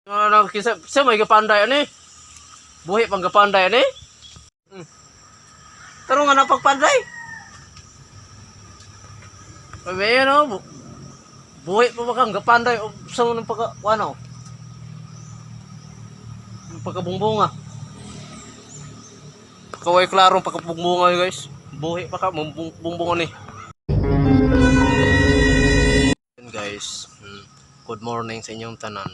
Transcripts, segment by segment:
Ano kisa sa may gapanday ani? Buhi pang gapanday ani? Taro nga na pagpanday. May ano, buhi pa ba kang gapanday o sa ng pagka ano? Yung pagkabungbunga. Kaway klarong pagkabungbunga, guys. Buhi pa ka bumbungan ni. Yun, guys. Good morning sa inyong tanan.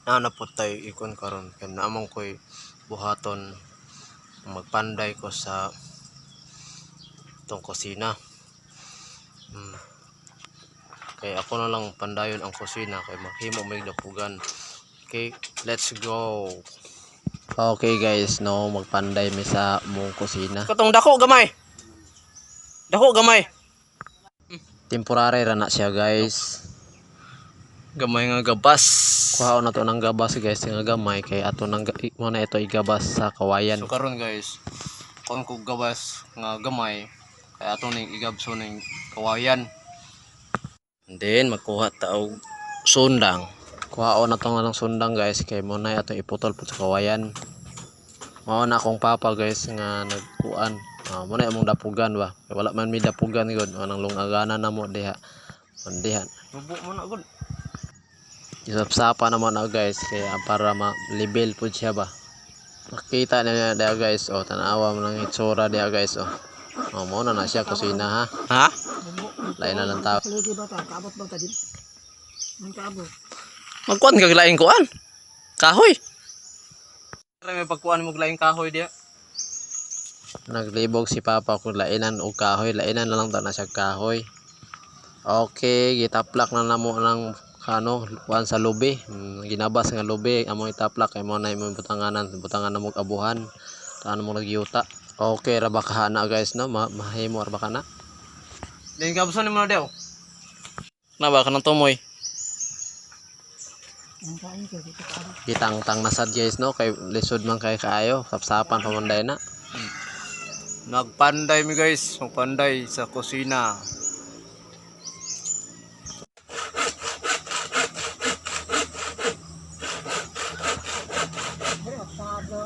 Nana po tayo ikon karon kay naamong ko'y buhaton magpanday ko sa itong kusina. Kay ako na lang pandayon ang kusina kay maghimo may dapugan. Okay, let's go. Okay guys, no, magpanday mi sa mong kusina. Katong dako gamay. Dako gamay. Temporary ra na siya, guys. Gamay nga gabas. Kuhaon na to ng gabas, guys, nga gamay kay ato nang mo na ito igabas sa kawayan. So karon, guys, kon ko gabas nga gamay kay ato ning igabso ning kawayan. And then magkuha ta og sundang. Kuhaon na to nga ng sundang, guys, kay mo na ato iputol pud sa kawayan. Mao na akong papa, guys, nga nagkuan. Ah, mo na among dapugan ba. Kay wala man mi dapugan gud, anang lungagana na mo diha. Diha. Mubo mo na gud. Isapsapa naman na, guys, kaya para ma-level pud siya ba. Nakita na niya diha, guys, oh, tanawa mo lang itsura diha, guys, oh. Oh, mo na na siya kusina ha. Ha? Lain na lang tao. Lagi ba ta? Kaabot ba ta din? Ang kaabot. Magkuan kag laing kuan. Kahoy. May pagkuan mo laing kahoy diha. Naglibog si Papa kung lainan og kahoy, lainan na lang ta na siya kahoy. Okay, gitaplak na namo ng ano, kuan sa lubi. Ginabas nga lubi among itaplak kay mo na imong butanganan, butangan na mo abuhan. Taan mo nagyuta. Okay ra ba kahana, guys, no? Mahimo ra ba kana? Then gabson nimo na daw. Na ba kanang tumoy? Ang kain ko dito kaabot. Gitangtang na sad, guys, no, kay lisod man kay kaayo, sapsapan pa man day na. Nagpanday mi, guys, magpanday sa kusina. Pero sablo.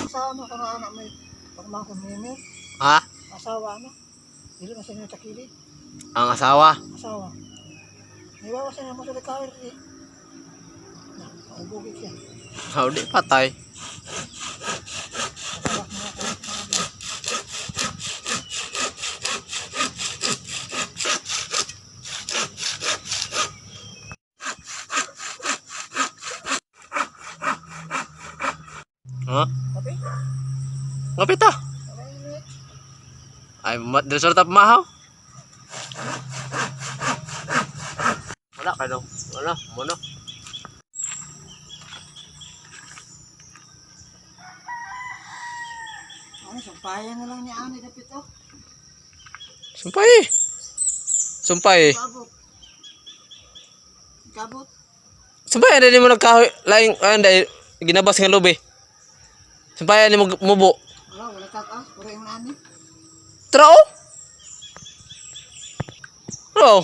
Asawa mo kung anak may pagmangkong mimi. Ha? Asawa mo. Dili man sa inyo takili. Ang asawa. Asawa. Niwawa siya na mo sa kawir. Eh. Na, maubugit siya. Howdy patay. Asawa mo ako. Ha? Kape? Ngapit ah. Kape? Ay, dresser tap mahaw. Wala ka daw. Wala, muna. Ano, sampayan na lang ni Ani dapit oh. Sumpay. Sumpay. Kabot. Kabot. Sumpay ano mo nagkahoy laing ay dahil ginabas nga lubi. Sumpay ani mo mubo. Wala, wala takas. Puro yung Ani. Trao. Trao.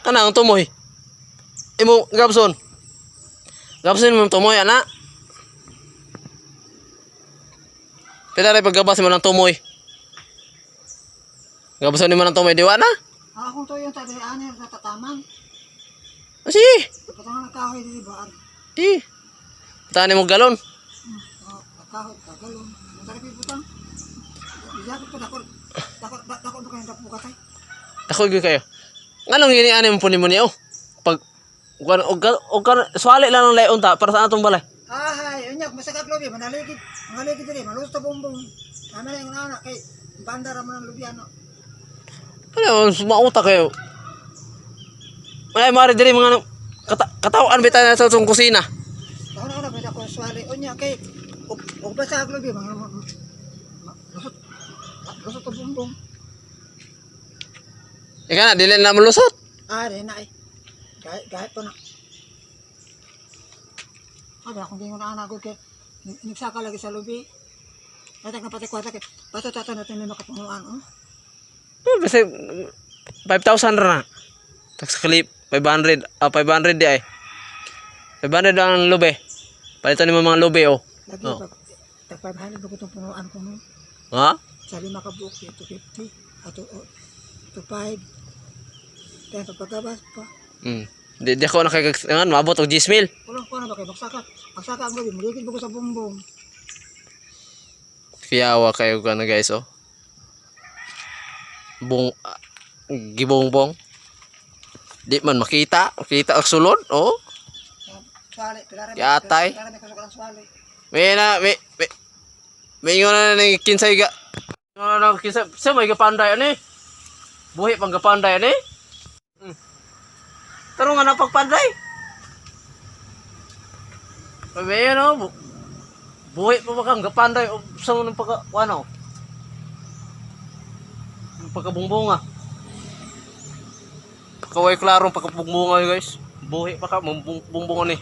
Kana ang tumoy. Imo Gabson. Gabson mo tumoy ana. Pila rin paggabas mo ng tumoy. Gabson mo ng tumoy, di wa na? Ah, akong to yung tatay Ani natataman. Ah, sige. Patangan ng kahoy dili ba? Di. Tani mo galon. Oh, kahoy kagalon. Masarap yung butang. Iyakot ko dako. Dako dako ba kayo dako katay? Ako gyud kayo. Nganong gini ani mo puni mo niyo? Pag kuan og og swali lang ang layon ta para sa atong balay. Ahay, unya masakag lobi manaligid. Mangaligid dili malusto bumbong. Ana yung anak kay bandara mo ng lubiano. Ano mauta kayo? Ay mari diri mga katawan bitaw na sa atong kusina. Ako na ako swali unya kay og basag lobi mga lusot. Lusot ang bumbong. Ika na, dili na malusot. Ah, di na eh. Gahit, gahit pa na. Abi, akong gingon na anak ko kay nagsaka lagi sa lubi. Atag na pati kwarta kay bato tato natin may makapunuan, oh. Eh, basta 5,000 ra na. Tax clip 500, ah, 500 di ay. 500 ang lube. Palitan nimo mga lube oh. Lagi Oh. pag tag 500 ba itong punuan ko no? Ha? Sa lima ka buok, eh, 250, ato oh, 25. Kaya pagpagabas pa. Di di ako nakagag maabot og 10,000. Kulang ko na ba kay magsaka? Magsaka ang lubi, muligid ba ko sa bumbong. Kiyawa kayo ano guys oh. Bung ah, gibongbong. Di man makita, makita ang sulod oh. Swali, pila ra. Yatay. Pila ra may kusog ang swali. May na may may may ingon na ni kinsay ga. Ingon na kinsay sa may gapanday ani. Buhi pang gapanday ani. Tarong nga na pagpanday. May ano buhi pa ba kang gapanday o sa nang pagka ano? Pagkabungbong ah. Pagkaway klarong pagkabungbong guys. Buhi pa ka bumbong ni.